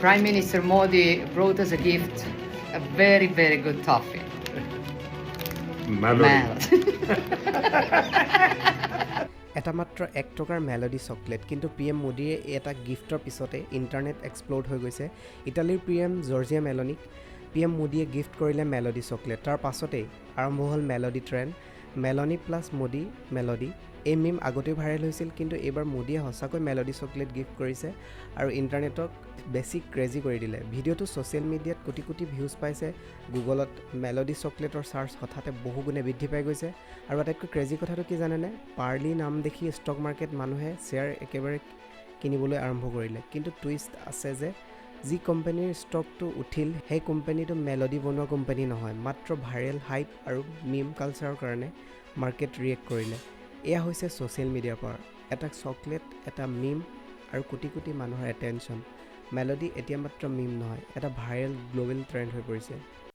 Prime Minister Modi brought us a gift, a very, very good toffee. Melody. এটা মাত্ৰ 1 টকাৰ melody chocolate, কিন্তু P M মোদীয়ে এই এটা গিফ্টৰ পিছতে ইণ্টাৰনেট এক্সপ্ল'ড হৈ গৈছে। ইটালীৰ P M Giorgia Meloni P M মোদীয়ে গিফ্ট কৰিলে মেলডি চকলেট। তাৰ পাছতেই আৰম্ভ হ'ল Melody trend. Meloni plus Modi, Melody. এই মিম আগতেও ভাইৰেল হৈছিল, কিন্তু এইবাৰ মোদীয়ে সঁচাকৈ মেলডি চকলেট গিফ্ট কৰিছে আৰু ইণ্টাৰনেটক বেছি ক্ৰেজি কৰি দিলে। ভিডিঅ'টো ছ'চিয়েল মিডিয়াত কোটি কোটি ভিউজ পাইছে। গুগলত মেলডি চকলেটৰ চাৰ্চ হঠাতে বহুগুণে বৃদ্ধি পাই গৈছে। আৰু আটাইতকৈ ক্ৰেজি কথাটো কি জানেনে? পাৰ্লি নাম দেখি ষ্টক মাৰ্কেট মানুহে শ্বেয়াৰ একেবাৰে কিনিবলৈ আৰম্ভ কৰিলে। কিন্তু টুইষ্ট আছে যে যি কোম্পানীৰ ষ্টকটো উঠিল, সেই কোম্পানীটো মেলডি বনোৱা কোম্পানী নহয়। মাত্ৰ ভাইৰেল হাইপ আৰু মিম কালচাৰৰ কাৰণে মাৰ্কেট ৰিয়েক্ট কৰিলে। এয়া হৈছে ছ'চিয়েল মিডিয়াৰ পাৱাৰ। এটা চকলেট, এটা মিম আৰু কোটি কোটি মানুহৰ এটেনশ্যন। মেলডি এতিয়া মাত্ৰ মিম নহয়, এটা ভাইৰেল গ্ল'বেল ট্ৰেণ্ড হৈ পৰিছে।